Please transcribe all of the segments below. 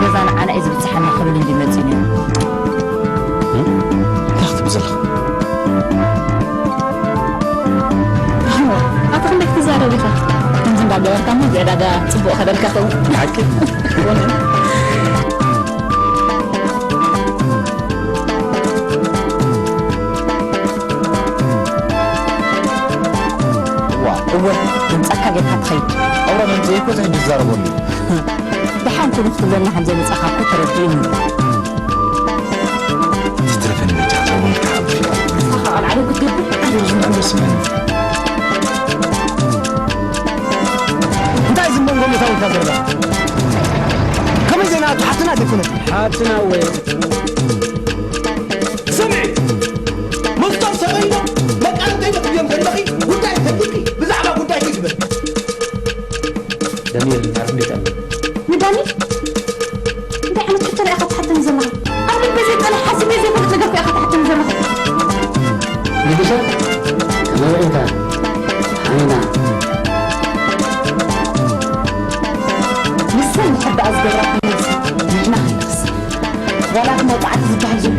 ገዛ ንዓና እዩ ዝብጽሓና ክብል እንዲ መጺኡ ነይሩ። እንታይ ክትብል ዘለኻ? ኣታ ክንደይ ክትዛረብ ኢኻ? ከምዚ እንዳገበርካ እሞ እዚ ዕዳጋ ጽቡቕ ከደልካ ኸውን። ብሓቂ? እዋ፣ እወ፣ ምምጻእካ ጌርካ ትኸይድ። ኣውራ መምጽኤ እኮ እዚ ሕጂ ትዛረበሉ። ደሓን ኩኑ ክትብለና ከም ዘይመጻኻ እኮ ተረዲእኒ። ትትረፈኒ በጃ፣ እዛ እውን ክትሓብሽ። ንስኻ ኣብ ዓለም ክትገብር? ኣነ ብዙም ኣይመስለኒ። እንታይ ዝመንጎ መታወቂያ ዘለካ? ከመይ ዜና ሓፍትና ዘይኮነት? ሓፍትና ወይ? ስምዒ! ምስቶም ሰበይኖ ደቂ ኣንስተይቲ ትብዮም ዘለኺ ጉዳይ ተልቂ ብዛዕባ ጉዳይ ግበር። ዳንኤል፣ እንዴት አለ? ንዳኒ? እንታይ ዓይነት ሕቶ ኢኻ ትሓተኒ ዘለኻ? ኣብ ልበይ ዘይጸንሕ ሓሲበ ዘይፈልጥ ነገር እኮ ኢኻ ትሓተኒ ዘለኻ። ንግሻ፣ ከመይ ርኢኻ? ሓይና። ንሰን ዝሕባኣ ዝገብራ መልሲ ንሕና ከይንኽስር። ዋላ እቲ መውጻዕቲ ዝበሃል ዘሎ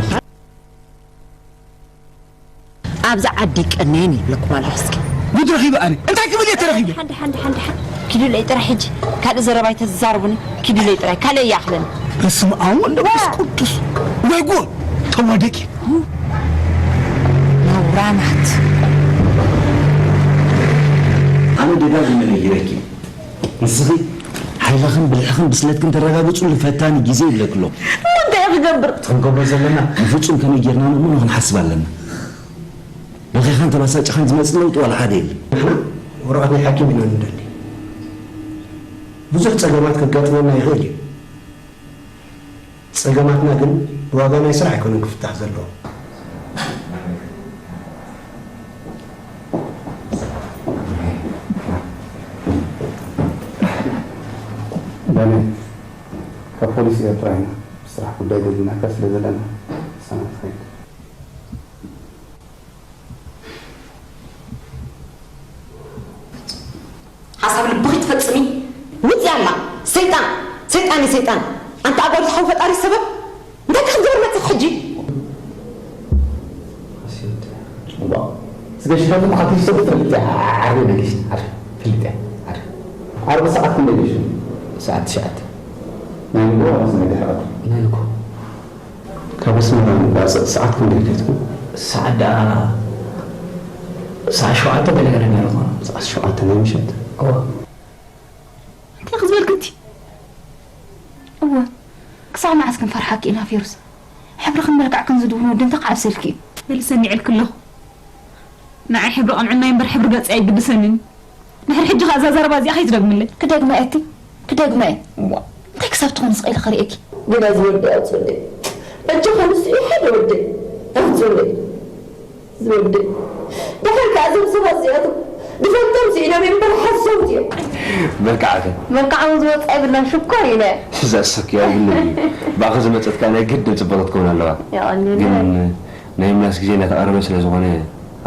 ኣብዚ ዓዲ ቀነየን ይብለኩም ኣለኹ። እስኪ ጉድ ረኺበ ኣነ። እንታይ ክብል እየ ተረኺበ? ሓንቲ፣ ሓንቲ፣ ሓንቲ፣ ሓንቲ። ኪዱለይ ጥራይ ሕጂ። ካልእ ዘረባ ኣይተዛርቡኒ። ኪዱለይ ጥራይ። ካልእ ይኣኽለኒ። በስመ ኣብ ወወልድ ወመንፈስ ቅዱስ። ወይ ጉድ! ተዋደቂ። ነውራማት። ኣነ ደጋጊመ ነጊረኪ። ንስኺ ሓይልኽን ብልሕኽን ብስለትክን ተረጋግጹሉ ፈታኒ ግዜ ይብለኪ ኣለኹ። እሞ እንታይ ክገብር? እቲ ክንገብሮ ዘለና ንፍጹም ከመይ ጌርና ንእምኖ ክንሓስብ ኣለና። በኺኻን ተባሳጭኻን ዝመጽእ ለውጢ ዋላ ሓደ የለን። ንሕና ወረቐት ናይ ሓኪም ኢና ንደሊ። ብዙሕ ጸገማት ከጋጥመና ይኽእል እዩ። ጸገማትና ግን ብዋጋ ናይ ስራሕ ኣይኮነን ክፍታሕ ዘለዎ። ዳንኤል፣ ካብ ፖሊስ ኤርትራ ኢና። ብስራሕ ጉዳይ ደሊናካ ስለ ዘለና ንሳና ትኸይድ። ሓሳብ ልብኺ ትፈጽሚ ውጽያላ። ሰይጣን፣ ሰይጣን፣ ሰይጣን። ኣንታ ኣጋንንት ሓው ፈጣሪ ሰበብ። እንታይ ክትገብር መጽእ ሕጂ? ስገሽ ፈትም ሓንቲ ሰብ ትፈልጥ እያ። ዓርቢ ነጊሽ፣ ዓርቢ ትፈልጥ እያ። ዓርቢ። ዓርቢ ሰዓት ክንደይ ነጊሽ? ሰዓት ትሽዓተ። ናይ ንግሆ ዋላስ ናይ ድሕሪ ቀትሪ? ናይ ንግሆ። ካብ ኣስመራ ንባጽዕ ሰዓት ክንደይ ድሌትኩም? ሰዓት ደኣ ሰዓት ሸውዓተ ገለ ገለ ነይሩ እኮ። ሰዓት ሸውዓተ ናይ ምሸት? እወ። እንታይ ክዝበልክ እቲ? እወ። ክሳብ መዓስ ክንፈርሓኪ ኢና ፌሩዝ? ሕብርኽን መልክዕክን ዝድውን ወዲ እንታይ ክዓብሰልኪ እዩ? ገለ ሰኒዐልኪ ኣለኹ። ንዓይ ሕብሪ ቅንዕናይ እምበር ሕብሪ ገጸይ ኣይግድሰንን። ድሕሪ ሕጂ ከኣ እዛ ዘረባ እዚኣ ከይትደግምለይ። ክደግማ እየ እቲ፣ ክደግማ እየ። እዋ፣ እንታይ ክሳብ ትኾኒ ስቕ ኢለ ክርእየኪ። ግዳ ዝወዲ ኣውፅእለይ። በጃኻ ንሱ እዩ ሓደ ወደይ። ኣውፅእለይ። ዝወደይ። ድሓር ከኣ እዞም ሰባት እዚኣቶም ንፈልጦም ስኢኖም እዮም እምበር ሓሰውቲ እዮም። መልክዓኸ? መልክዖም ዝወፅእ ኣይብልናን ሽኮር ኢለ። እዛ ሰክያ ይብልኒ። ብኣኺ ዝመፀት ከኣ ናይ ግድን ፅብቕቲ ክትከውን ኣለዋ። የቐንየለይ። ግን ናይ ምምላስ ግዜ እናተቐረበ ስለ ዝኾነ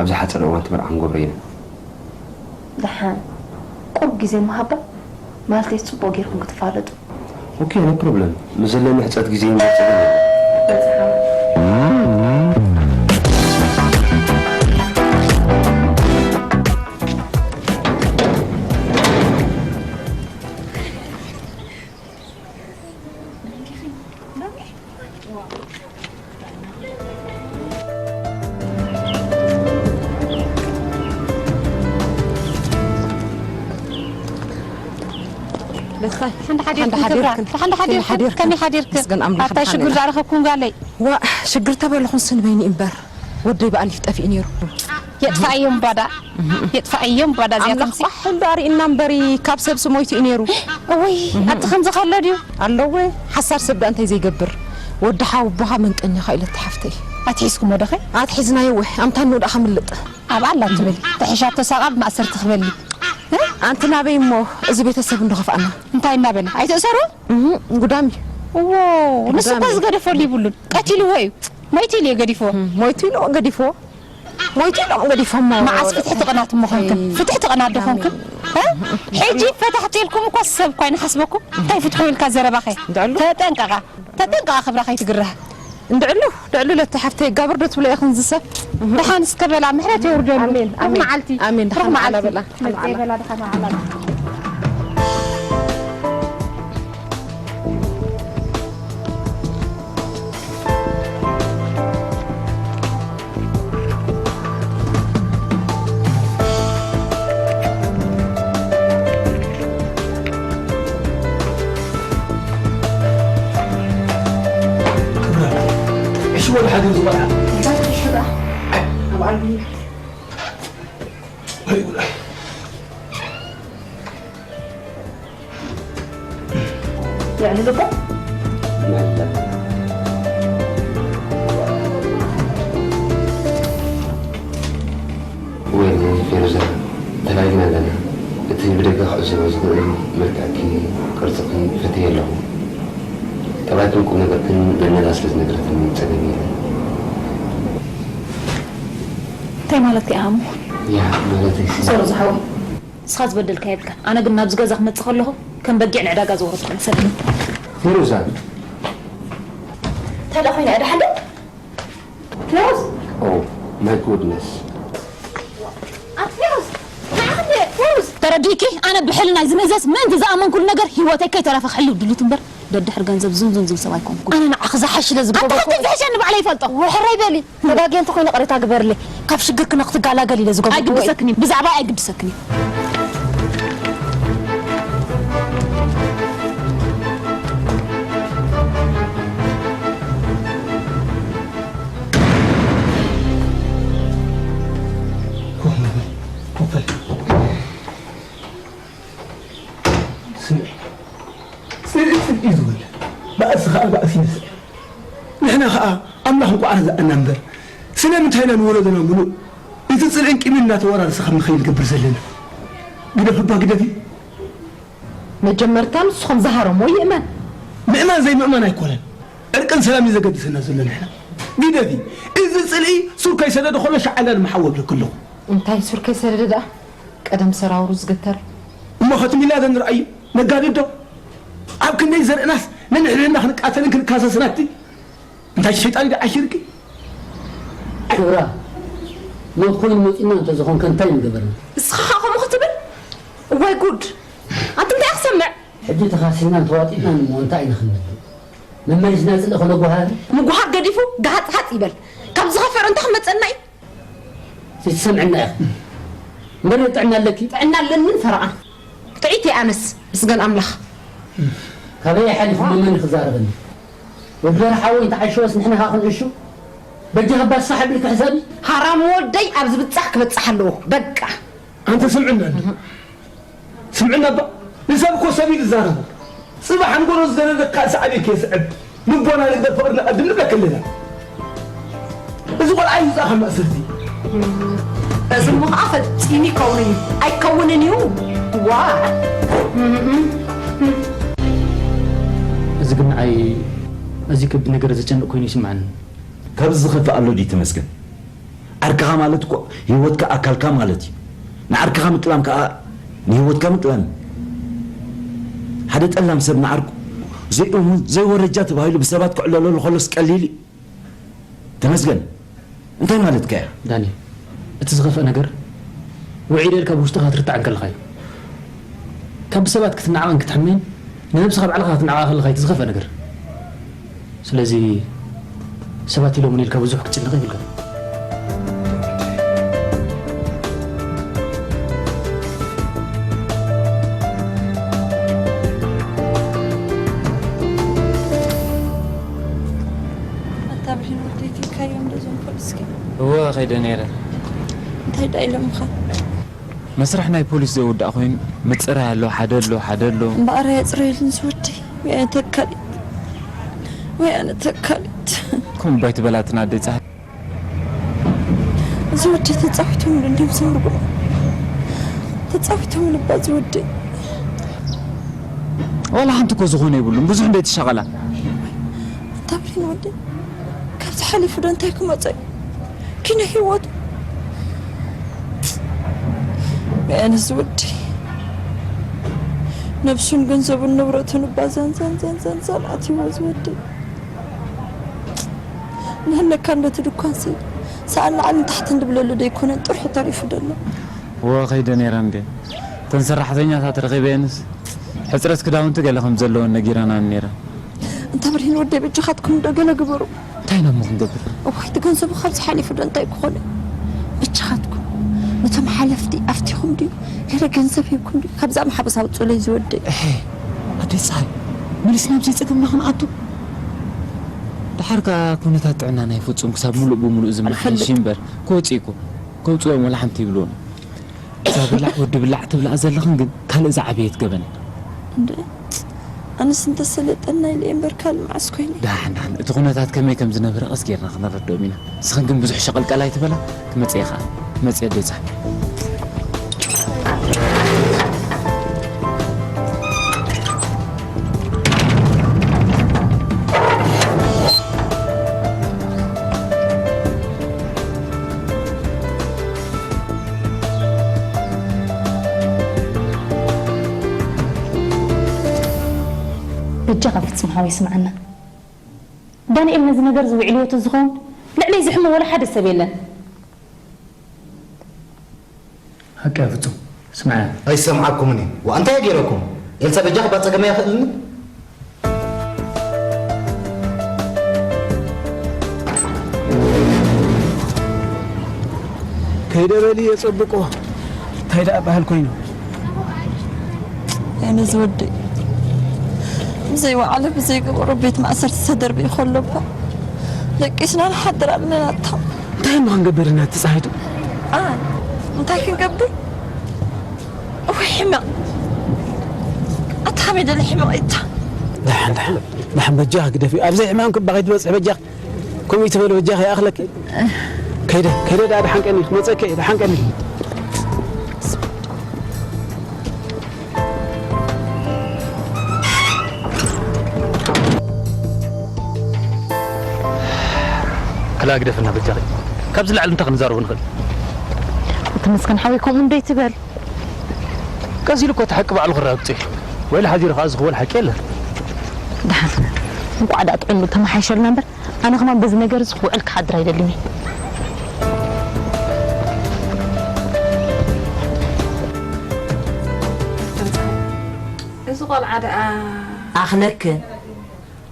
ኣብ ዝሓፀረ እዋን እቲ መርዓ ክንገብሮ ኢና። ደሓን ቁሩብ ግዜ ምሃባ፣ ማለተይ ጽቡቕ ጌርኩም ክትፋለጡ። ኦኬ፣ no problem። ምስ ዘለኒ ሕጸት ግዜ ይመጽእ። በጽሓ። ደስታ፣ ሓንቲ ሓዲርክን ሓንቲ ክብራ፣ ሓዲርክን። ሓንቲ ሓዲርክን፣ ሓዲርክን። ከመይ ሓዲርክን? ምስገን ኣምላኽ ኣታ ብሓመላ። ሽግር ዛረኸብኩም ጋለይ። ዋ፣ ሽግር ተበልኹን ስንበይኒ እምበር፣ ወደይ ብኣሊፍ ጠፊኡ ነይሩ። የጥፋእዮም ባዳ። የጥፋእዮም ባዳ እዚኣቶም ኣምላኽ ሲ። ቋሕ ኢሉ ኣርእና እምበሪ ካብ ሰብሲ ሞይቱ እዩ ነይሩ። እወይ፣ ኣቲ ከምዚ ከሎ ድዩ? ኣለወ፣ ሓሳር ሰብ ደኣ እንታይ ዘይገብር? ወዲ ሓወቦኻ መንቀኛኻ ኢለታ ሓፍተይ። ኣትሒዝኩሞ ዶ ኸ? ኣትሒዝናዮ ወ፣ ኣምታ ንኡ ደኣ ከምልጥ። ኣብ ኣላ ትብል። ተሒሻቶ ሳብ ኣብ ማእሰርቲ ክበሊ። እ? ኣንቲ ናበይ እሞ እዚ ቤተሰብ እንዶ ከፍኣና? እንታይ እናበለ? ኣይትእሰሩ? እህ፣ ጉዳም እዩ። እዎ፣ ንሱ እኮ ጉዳም እዩ። ዝገደፈሉ ይብሉን። ቀቲልዎ እዩ። ሞይቱ ኢሉ እዩ ገዲፍዎ። እም፣ ሞይቱ ኢሉ ገዲፍዎ። ሞይቱ ኢሎም ገዲፎሞ። መዓስ ፍትሒ ትቕናት እሞ ኾንክን? ኣይ፣ ፍትሒ ትቕናት ዶ ኾንክን? እ? ሕጂ ፈታሕቲ ኢልኩም እኮ ሰብ እኳ ኣይንሓስበኩም። እንታይ ፍትሑ ኢልካ ዘረባኸ? እንዳ ኣሎ? ተጠንቀቓ። ተጠንቀቓ ክብራ ከይትግረህ። እንድዕሉ፣ ድዕሉ ለቲ ሓፍተይ ጋብር ዶ ትብሎ ኢኽን ዝሰብ? ደሓን እስከ በላ ምሕረት የውርደሉ። ኣሜን፣ ሩብ ኣሜን፣ መዓልቲ፣ ኣሜን። ሩብ ደሓን መዓልቲ። በላ፣ ደሓን መጽኤ በላ። በላ፣ ደሓን መዓልቲ። እሺ፣ ወደ ሓገዝ ዝባላ። እንታይ ትሽራ? ኣብ ዓንዲ። ወይ ጉዳይ። የዕልልኩም? ወይ ፌሩዛ፣ ተላሊና ኣለና። እቲ ብደገ ክዕዘቦ ዝኽእል መልክዕኪ፣ ቅርጽኺ ፈትየ ኣለኹ። ጠባይክን ቁም ነገርክን ደነዛ ስለ ዝነገረትኒ ጸገም የለን። እንታይ ማለትካ ኢኻ እሞ? ያ፣ ማለተይ ሲ- ሶሪ ዝሓወይ። ንስኻ ዝበደልካ የብልካን። ኣነ ግን ናብዚ ገዛ ክመጽእ ከለኹ ከም በጊዕ ንዕዳጋ ዝወረድኩ መሰለኒ። ፌሩዛ። እንታይ ደኣ ኮይና እያ ደሓን ዶ? ፌሩዝ! Oh my goodness። ኣቲ ፌሩዝ! ንዓኺ እንድየ፣ ፌሩዝ! ተረዲእኪ? ኣነ ብሕልናይ ዝምእዘዝ ምእንቲ ዝኣመንኩሉ ነገር ህይወተይ ከይተረፈ ክሕልው ድሉት እምበር ደድሕሪ ገንዘብ ዝምዝም ዝብል ሰብ ኣይኮንኩን። ኣነ ንዓኺ ዝሓሽ ስለ ኣታ ዝገበርኩ። ካብቲ ዝሕሸኒ ባዕለይ ይፈልጦ። ውሕረይ በሊ። ተጋግየ እንተኾይነ ቅሬታ ግበርለይ። ካብ ሽግርኪ ንክትገላገሊ ኢለ ዝገበርኩዎ እዩ። ኣይግድሰክን እዩ። ብዛዕባይ ኣይግድሰክን እዩ። ስምዒ፣ ጽልኢ ጽልኢ እዩ ዝወልድ፣ ባእሲ ኸኣ ባእሲ ይስዕብ። ንሕና ኸኣ ኣምላኽ እንቋዕ ረዘኣና እምበር፣ ስለምንታይ ኢና ንወለዶና ምሉእ እቲ ጽልእን ቂምን እናተወራረሰ ከም ንኸይድ ንገብር ዘለና? ግደፍ እባ ግደፊ። መጀመርታ ንስኹም ዝሃረሞ ይእመን። ምእማን ዘይምእማን ኣይኮነን። ዕርቅን ሰላም እዩ ዘገድሰና ዘሎ ንሕና። ግደፊ። እዚ ጽልኢ ሱር ከይሰደደ ከሎ ሻዕላ ንምሓው ኣብለኪ ኣለኹ። እንታይ ሱር ከይሰደደ ደኣ? ቀደም ሰራውሩ ዝግተር። እሞ ኸትም ኢልና ዶ ንርኣዩ? ነጋድድ ዶ? ኣብ ክንደይ ዘርእናስ ነንሕድሕድና ክንቃተልን ክንካሰስን ኣቲ? እንታይ ሸይጣን እዩ ደኣ ዓሺርኪ? ክብራ፣ ሞት ኮይኑ መጺእና እንተዝኾን ከ እንታይ ምገበርና? ንስኻ ኸኣ ከምኡ ክትብል? እዋይ ጉድ! ኣቲ እንታይ ክትሰምዕ? ሕጂ ተኻሲናን ተዋጢጥናን እሞ እንታይ ኢና ክንብል? መመሊስና ጽልኢ ከነጓሃህር? ምጉሃር ገዲፉ ጋሃጽ ሃጽ ይበል። ካብ ዝኸፍእ እንታይ ክመጸና እዩ? ዘይትሰምዕና ኢኺ። እምበር ጥዕና ኣለኪ? ጥዕና ኣለንን ፈረቓን። ጥዒት እየ ኣነስ፣ ምስገን ኣምላኽ። ካበይ ሓሊፉ መመን ክዛረበኒ? ወዲ ሓወይ እንተዓሸወስ ንሕና ኸኣ ክንዕሹ? በጃኺ ባሳሕ ኣቢልኪ ሕሰቢ። ሃራም ወደይ ኣብ ዝብጻሕ ክበጽሕ ኣለዎ። በቃ። ኣንተ ስምዕና እንዶ። ስምዕና እባ፣ ንሰብ እኮ ሰብ እዩ ዝዛረቦ። ጽባሕ ኣንጎሎ ዝደለለ ካልእ ሰዓቤት ከየስዕብ፣ ልቦና ንግበር ፍቕሪ ንቐድም ንብለኪ ኣለና። እዚ ቆልዓ ይውጻእ ካብ ማእሰርቲ። እዚ እሞ ኸዓ ፈጺሙ ይከውን እዩ። ኣይከውንን እዩ። ዋ! እዚ ግን ንዓይ ኣዝዩ ከቢድ ነገር ዘጨንቕ ኮይኑ ይስምዓኒ። ካብዚ ዝኸፍእ ኣሎ ድዩ ተመስገን? ዓርክኻ ማለት እኮ ህይወትካ ኣካልካ ማለት እዩ። ንዓርክኻ ምጥላም ከኣ ንህይወትካ ምጥላም እዩ። ሓደ ጠላም ሰብ ንዓርኩ ዘይእሙን ዘይወረጃ ተባሂሉ ብሰባት ክዕለለሉ ከሎስ ቀሊል እዩ። ተመስገን፣ እንታይ ማለትካ እያ? ዳኒ፣ እቲ ዝኸፍእ ነገር ውዒደ ኢልካ ብውሽጥኻ ክትርታዕ እንከለኻ እዩ። ካብ ብሰባት ክትናዓቕን ክትሕመይን ንነብስኻ ባዕልኻ ክትናዓቕ ከለኻ እዩ እቲ ዝኸፍእ ነገር። ስለዚ ሰባት ኢሎምኒ ኢልካ ብዙሕ ክትጭነቕ የብልካን። ኣታ ብርሂን ወደይ ኬድካዮም ዶ እዞም ፖሊስኪ? እወ፣ ከይደ ነይረ። እንታይ ዳ ኢሎምኻ። መስርሕ ናይ ፖሊስ ዘይወዳእ ኮይኑ ምፅራይ ኣሎ፣ ሓደ ኣሎ፣ ሓደ ኣሎ። እምበኣር ኣየፅረየልን ዝወደይ። ወይ ኣነ ተካሊት፣ ወይ ኣነ ተካሊት። ከምኡ ባይትበላትና ኣደይ ፀሓይ። ዝወደይ ተፃዊቶምሉ እንዲም ዝምርጉ፣ ተፃዊቶምሉ እባ ዝወደይ። ዋላ ሓንቲ እኮ ዝኾነ የብሉን፣ ብዙሕ እንደ ትሻቐላ። እንታ ብሪን ወደይ፣ ካብዚ ሓሊፉ ዶ እንታይ ክመፀ እዩ? ኪነ ህይወቱ ኣነ ዝወደይ፣ ነብሱን ገንዘቡን ንብረቱን እባ ዛን ዛን ዛን ዛን ዛን ኣትይዎ ዝወደይ። ንህለካ እንዶ እቲ ድኳንሲ ሰኣን ላዕልን ታሕትን ድብለሉ ደይኮነ ጥርሑ ተሪፉ ደሎ። ወ ከይደ ነይረ እንዴ? እተን ሰራሕተኛታት ረኺበየንስ ሕፅረት ክዳውንቲ ገለ ከም ዘለወን ነጊረናን ነይረ። እንታ ብርሂን ወደይ በጃኻትኩም እንዶ ገለ ግበሩ። እንታይ ኢና እሞ ክንገብር? እዋይ እቲ ገንዘቡ ካብዚ ሓሊፉ ዶ እንታይ ክኾነ? በጃኻትኩም ነቶም ሓለፍቲ ኣፍቲኹም ድዩ ገለ ገንዘብ ሂብኩም ድዩ ካብዛ ማሕበስ ኣውፅኡለይ ዝወደይ። እሄ ኣደይ ፀሃይ፣ መሊስና ኣብዚ ፀገምና ክንኣቱ? ደሓር ከኣ ኩነታት ጥዕና ናይ ፍጹም ክሳብ ምሉእ ብምሉእ ዝመሓየሽ እምበር ክወፅእ እኮ ከውፅኦም ወላ ሓንቲ ይብልዎም። እዛ ብላዕ ወዲ ብላዕ ትብልኣ ዘለኽን ግን ካልእ ዝዓበየት ገበን እያ። እንደ ኣነስ እንተሰለጠና ኢለ እየ እምበር ካልእ መዓስ ኮይነ። ደሓን ደሓን እቲ ኩነታት ከመይ ከም ዝነብረ ቀስ ጌርና ክነረድኦም ኢና። ንስኽን ግን ብዙሕ ሸቐልቀል ኣይትበላ። ክመፅእ እየ ኸዓ። ክመፅእ ኣደይ ፀሓይ። በጃኻ ፍጹም ሓወይ ስምዓና። ዳንኤል ነዚ ነገር እዚ ውዒልዎ ተዝኸውን ልዕለይ ዝሕሞ ወላ ሓደ ሰብ የለን። ሓቂ እያ ፍጹም። ስምዓያ። ኣይሰምዓኩምን እየ። ዋእ እንታይ እየ ገይረኩም? ኤልሳ በጃኺ እባ ጸገመይ ኣኽእልኒ? ከይደ በሊ የጸብቆ እንታይ ደኣ በሃል ኮይኑ። ኣነ ዝወደይ ብዘይ ወዓለ ብዘይ ገበሮ ቤት ማእሰርቲ ተደርቢዩ ከሎ እባ ደቂስና ንሓድር ኣለና እታ። እንታይ እሞ ክንገብር ኢና እቲ ጸሃይቱ? ኣይ እንታይ ክንገብር? እወ ሕመቕ ኣታ ከመይ ደለ ሕመቕ እታ። ደሓን ደሓን ደሓን በጃኺ ግደፊ ኣብዘይ ሕማም ክባ ከይትበጽሒ በጃኺ። ከምኡ ይትበል በጃኺ ይኣኽለኪ። ከይደ ከይደ ደኣ ደሓን ቀኒ ክመጸኪ እየ ደሓን ቀኒ። ክላ ግደፍና በጃኺ። ካብዚ ላዕሊ እንታይ ክንዛረቦ ንኽእል? እቲ መስከን ሓወይ ከምኡ እንደይትበል። ቀስ ኢሉ እኮ እቲ ሓቂ ባዕሉ ክረጋግጾ እዩ። ወይለ ሓዚሩ ከኣ ዝኽወል ሓቂ የለን። ደሓን እንቋዕ ደኣ ጥዕንኡ ተመሓይሸልና እምበር ኣነ ከማን በዚ ነገር እዚ ክውዕል ክሓድር ኣይደልን እየ። እዚ ቆልዓ ደኣ ኣኽለክን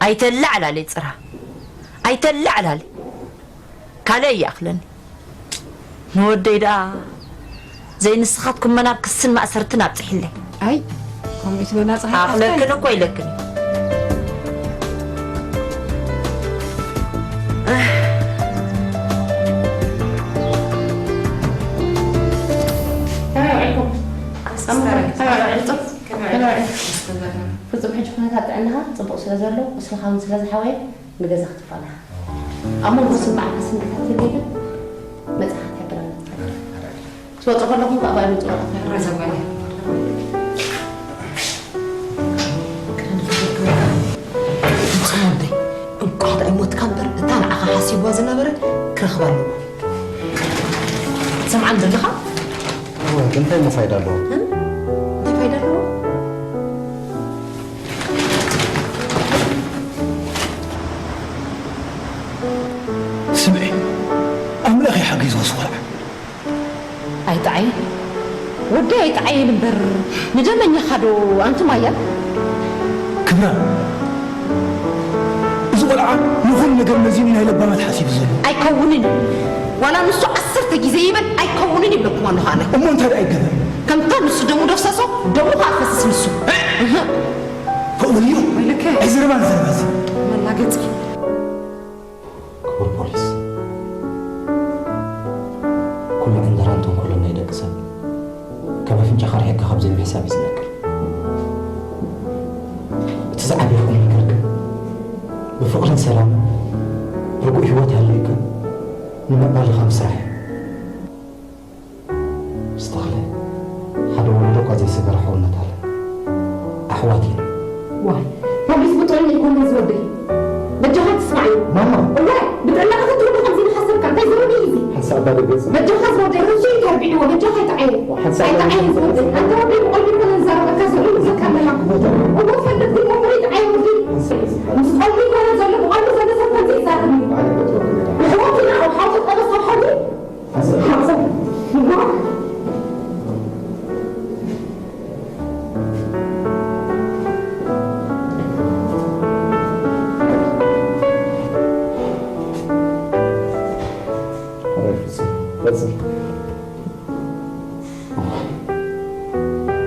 ኣይተላዕላሊ ጽራ ኣይተላዕላሊ ካልእ ይኣኽለኒ ንወደይ ደኣ ዘይንስኻትኩም መናብ ክስን ማእሰርትን ኣብፅሒለይ ኣይ ከምኡ ትበላ ፀሓይ ኣኽለክን እኮ ኢለክን ፍጹም ሕጂ ኩነታት ጥዕናኻ ጽቡቕ ስለ ዘሎ ንስኻ እውን ስለ ዝሓወየ ንገዛ ክትፋል ኢኻ ኣብ መንጎ ስምባዕካ ስምዒታት የለይን መጻኻ ትሕብረና ትኽእል ክትወጽእ ከለኹም ከኣ ባይ ምጽዋዕ ትኽእል ረዘጓለ እንኳዕ ኣይሞትካ እምበር እታ ንዓኻ ሓሲብዋ ዝነበረ ክረኽባ ኣለዎ ሰምዓን ዘለኻ እንታይ ሞ ፋይዳ ኣለዎ እንታይ ፋይዳ ኣለዎ ስምዒ ኣምላኽ ይሓግዞ ዝወልዓ ኣይጥዓይን ወደይ ኣይጥዓይን እምበር ንደመኛኻ ዶ ኣንቱም ኣያ ክብራ እዚ ቆልዓ ንኹሉ ነገር መዚኑ ናይ ለባማት ሓሲቡ ዘሎ ኣይከውንን እዩ ዋላ ንሱ ዓሰርተ ግዜ ይበል ኣይከውንን ይብለኩም ኣለኹ ኣነ እሞ እንታይ ደኣ ይገበር ከምታ ንሱ ደሙ ደፍሰሶ ደሙ ከዓ ክፈስስ ንሱ ከእውን እዩ ኣይዘረባን ዘረባ እዚ መላገፂ ክቡር ፖሊስ፣ ኩሉ ዕንደራን ተንኮል ካብ ዘይምሕሳብ እዩ ዝነግር። እቲ ዝዓበየ ቁም ነገር ግን ብፍቕርን ሰላምን ርጉእ ህይወት ሃልዩካ ንምዕባልኻ ምስራሕ እዩ። ምስ ተኽለ ሓደ ወለዶ እኳ ዘይሰገረ ሕውነት ኣለን። ኣሕዋት ኢና። ዋይ፣ ፖሊስ ብጥዑም ኣይኮነን ዝወደይ። በጃኻ ትስማዕ እዩ። ማማ። እዋይ፣ ብጥዕና ከተትርዶ ከምዚ ዝሓሰብካ እንታይ ዘረቢ እዩ እዚ? ሓንሳእ እባ ደገጽ። በጃኻ ዝወደይ፣ ርእሱ እዩ ተርቢዕዎ፣ በጃኻ ኣይትዓየን። ሓንሳእ ኣይትዓየን ደገጽ። ዝወደይ። ኣንተ ወደይ ብቐልቢ ኣይኮነን ዝዛረበካ ዘሎ፣ ንብለካ ኣለና። እሞ ፈለግ ግን እምሪ ኣይትዓየን ወደይ። ምስ ቀልቢ ይኮነ ዘሎ፣ ብቐልቢ ዘሎ ሰብ ከምዚ ይዛረብ እዩ። ኣሕዋት ኢና፣ ኣብ ሓውቲ ጠበስ ኣብ ሓውቲ።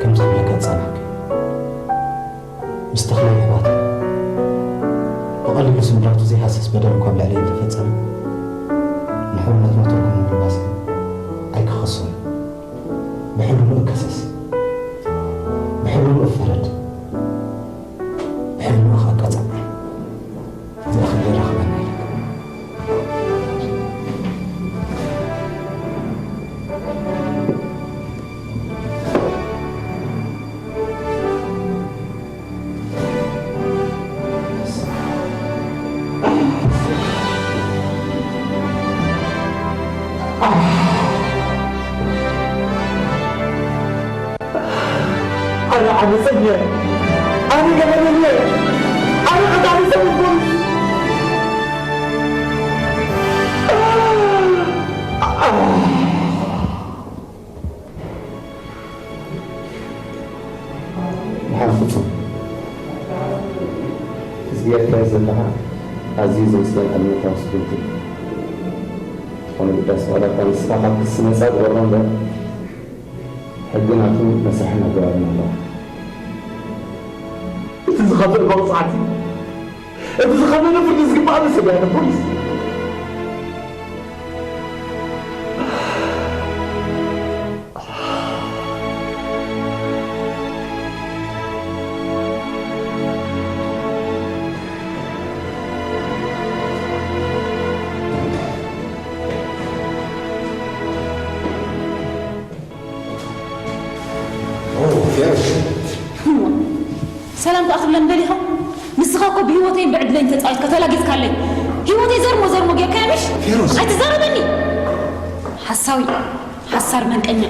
ከምዚ ክብለካ ዝጸናሕኩ፣ ምስ ተኽለ ኣሕዋት ብቐሊሉ ስምራቱ ዘይሃስስ በደል እኳ ኣብ ልዕለይ እንተፈጸመ፣ ንሕውነትና ትርጉም ንምልባስ ኣይክኸሶን። ብሕልንኡ እከሰስ፣ ብሕልንኡ እፈረድ፣ ብሕልንኡ ኸኣ ቀጻዕ። እዚኣ ክንደይ ረኽበና ኢለካ። ኣነ ዓመፀኛ፣ ኣነ ገበነኛ፣ ኣነ ቀታሊ ሰብ እኮ። ድሓን ፍጹም፣ እዚ ጌርካዮ ዘለኻ ኣዝዩ ዘመስገን ኣድነቕታዊ ስጉምቲ እዩ። ዝኾነ ግዳስ ዋላ እኳ ንስኻ ካብ ክሲ ነጻ ግበሮ እምበር፣ ሕግን ኣቱን መስርሕን ኣገባብን ኣለዋ። እቲ ዝኸፍእ መቕጻዕቲ፣ እቲ ዝኸፈለ ፍርዲ ዝግባእ መሰል እያ ፖሊስ። ኦ፣ ፌሮዝ። እሞ፣ ሰላም ከኣ ክብለን ደሊኻ? ንስኻ እኮ ብህይወተይን ብዕድለይን ተጻዊትካ ተላጊጽካለይ። ህይወተይ ዘርሞ ዘርሞ ጌርካያ ምሽ? ፌሮዝ። ኣይትዛረበኒ። ሓሳዊ፣ ሓሳር መንቀኛ።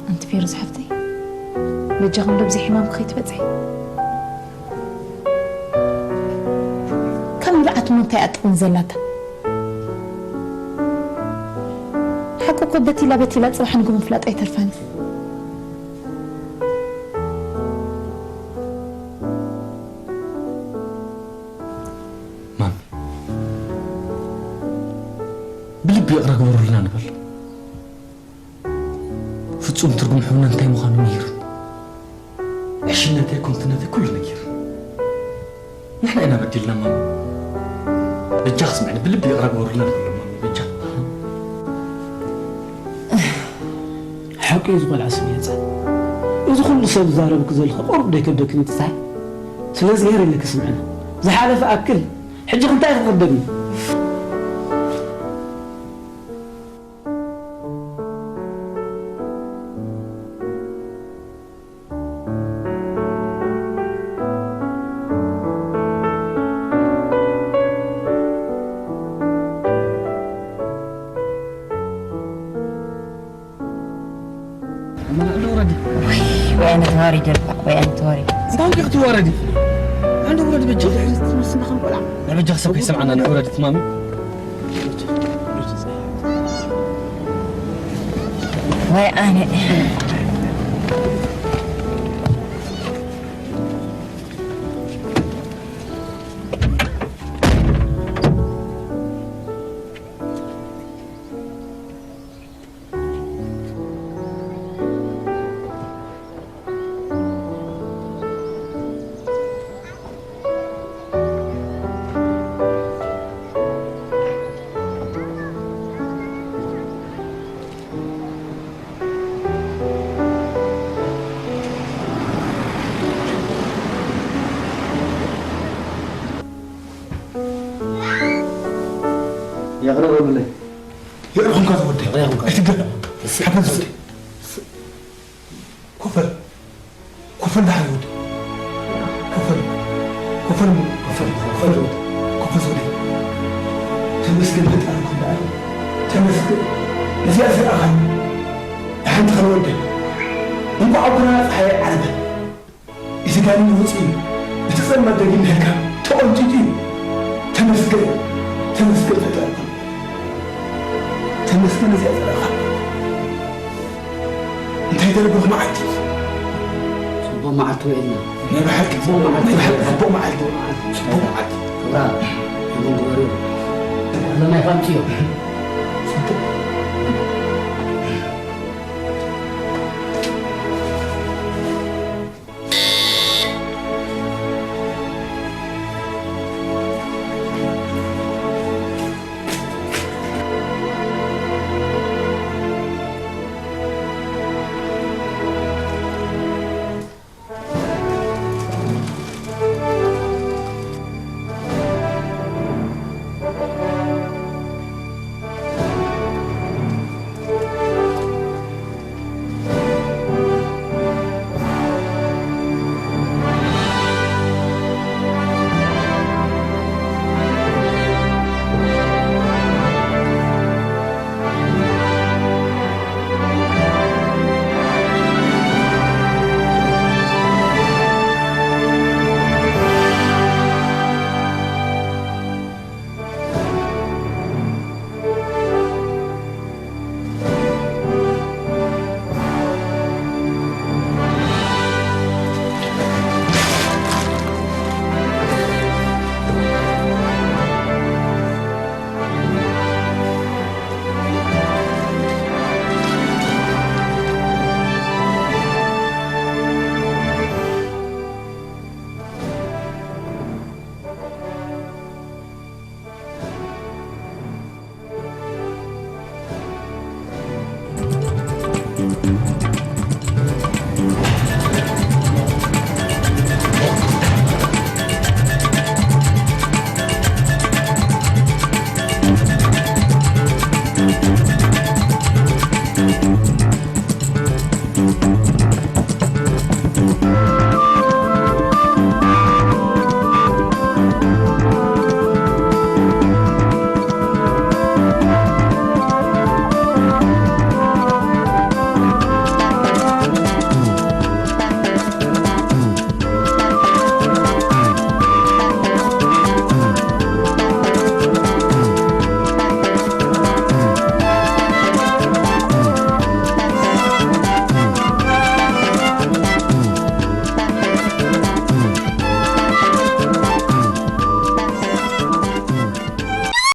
ኣንቲ ፌሩዝ ሓፍተይ፣ በጃኹም ዶ ብዘይ ሕማምኪ ከይትበጽሒ? ካብ ንብዓት እሞ እንታይ ኣጥቕሚ ዘላታ? ሓቂ እኮ በቲላ በቲላ ጽባሕ ንግሆ ምፍላጥ ኣይተርፋን። ይቕረ ግበሩልና ንበል። ፍጹም ትርጉም ሕውነት እንታይ ምዃኑ ነጊሩን፣ ዕሽነተይ፣ ኮንትነተይ ኩሉ ነጊሩን። ንሕና ኢና በዲልና ማሚ። በጃ ክስምዕኒ ብልቢ ይቕረ ግበሩልና ንበሎ ማሚ በጃ። ሓቂ እዩ፣ ዝቆልዓ ስም የጻ። እዚ ኩሉ ሰብ ዝዛረብክ ዘለኹ ቁሩብ ዶ ይከብደክን ይትሳይ? ስለ እግዚኣብሔር ኢለክ ስምዕና። ዝሓለፈ ኣክል፣ ሕጂ ክንታይ ክትኸብደኒ? ኣመና እንዶ ውረዲ። ወይ ኣነ ተዋሪደ እባ፣ ወይ ኣነ ተዋሪደ። እንታይ ክትዋረዲ? እንዶ ውረዲ በጃ። ንበጃ ሰብ ከይሰምዓና ንውረዲ ትማሚ። ወይ ኣነ። የቕረበሉለይ። የቕረኹምካ ዝወደይ። የቕረኹምካ። ኣይትገረም። ሓፈዝ ወደይ። ኮፈል። ኮፈል ደሓን ወደይ። ኮፈል። ኮፈል እሞ። ኮፈል። ኮፈል ወደይ። ኮፈል ወደይ። ተመስገን ፈጣሪ ኩሉ ዓለም። ተመስገን። ነዚኣ ዝረኣኻኒ። ደሓን ትኸን ወደይ። እንቋዕ ኣቦና ፀሓይ ዓረበ። እቲ ጋኔን ወፂኡ፣ እቲ ጸልማት ደጊም ንህልካ ተቖንጢጡ እዩ። ተመስገን፣ ተመስገን ፈጣሪ። ተመስገን እዚኣ ጸረኻ። እንታይ ደርበኽ መዓልቲ? ጽቡቕ መዓልቲ ውዒልና። ናይ ብሓቂ ጽቡቕ መዓልቲ፣ ናይ ብሓቂ ጽቡቕ መዓልቲ፣ ጽቡቕ መዓልቲ። ክብራ፣ ይኹን ግበርዮ። ኣለማይ ፋምፅዮ።